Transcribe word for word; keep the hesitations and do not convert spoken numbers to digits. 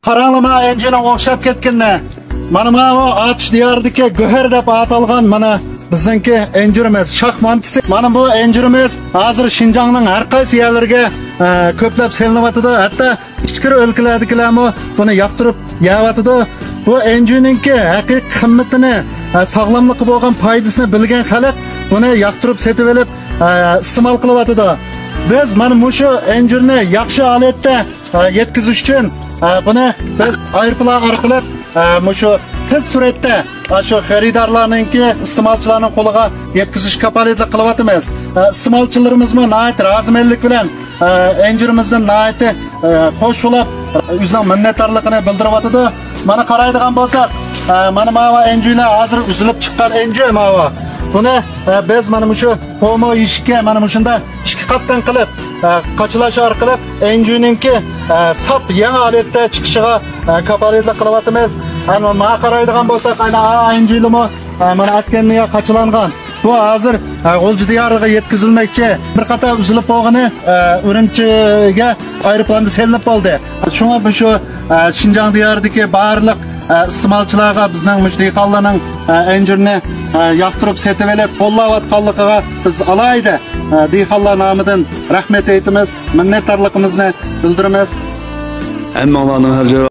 قاراڭلىما ئەنجۈرنىڭ ئوخشاپ كەتكىنىنى. مانا ماۋۇ ئاتۇش دىيارىدىكى گۆھەر دەپ ئاتالغان مانا بىزنىڭكى ئەنجۈرىمىز، شاھ مانتىسى. مانا بۇ ئەنجۈرىمىز ھازىر شىنجاڭنىڭ ھەر قايسى يەرلىرىگە، ئە، كۆپلەپ سېلىنىۋاتىدۇ. ھەتتا ئىچكىرى ئۆلكىلەردىكىلەرمۇ بۇنى ياقتۇرۇپ يەۋاتىدۇ. بۇ ئەنجۈرنىڭكى ھەقىقىي قىممىتىنى، ئە، ساغلاملىققا بولغان پايدىسىنى بىلگەن خەلق بۇنى ياقتۇرۇپ سېتىۋېلىپ، ئە، ئىستېمال قىلىۋاتىدۇ. بىز مانا مۇشۇ ئەنجۈرنى ياخشى ھالەتتە ئە، يەتكۈزۈش ئۈچۈن، ئە، بۇنى بىز ئايروپىلان ئارقىلىق، ئە، مۇشۇ تېز سۈرئەتتە، ئە، شۇ خېرىدارلارنىڭكى، ئىستېمالچىلارنىڭ قولىغا يەتكۈزۈش كاپالەتلىك قىلىۋاتىمىز. ئە، ئىستېمالچىلىرىمىزمۇ ناھايىتى رازىمەنلىك بىلەن، ئە، ئەنجۈرىمىزدىن ناھايىتى، ئە، خوش بولۇپ، ئۆزىنىڭ مىننەتدارلىقىنى بىلدۈرۈۋاتىدۇ. مانا قارايدىغان بولساق، ئە، مانا ماۋۇ ئەنجۈرلەر ھازىر ئۈزۈلۈپ چىققان ئەنجۈر ماۋۇ. بۇنى، ئە، بىز مانا مۇشۇ پومو ئېشىككە مانا مۇشۇنداق ئىككى قاتتىن قىلىپ، ئە، قاچىلاش ئارقىلىق ئەنجۈرنىڭكى، ئە، ساپ يېڭى ھالەتتە چىقىشىغا، ئە، كاپالەتلىك قىلىۋاتىمىز. ئەنە ماڭا قارايدىغان بولساق، ئەنە ئا ئەنجۈرلىمۇ، ئە، مانا ئەتكەننىيە قاچىلانغان. بۇ ھازىر، ئە، غۇلجا دىيارىغا يەتكۈزۈلمەكچى. بىر قاتار ئۈزۈلۈپ بولغىنى، ئە، ئۈرۈمچىگە ئايروپىلاندا سېلىنىپ بولدى. شۇڭا مۇشۇ، ئە، شىنجاڭ دىيارىدىكى بارلىق ئە، ئىستېمالچىلارغا بىزنىڭ مۇشۇ دېھقانلارنىڭ، ئە، ئەنجۈرنى، ئە، ياقتۇرۇپ سېتىۋېلىپ قوللاۋاتقانلىقىغا بىز ئالاھىدە، ئە، دېھقانلار نامىدىن رەھمەت ئېيتىمىز، مىننەتدارلىقىمىزنى بىلدۈرىمىز. ھەممىڭلارنىڭ ھەر جاي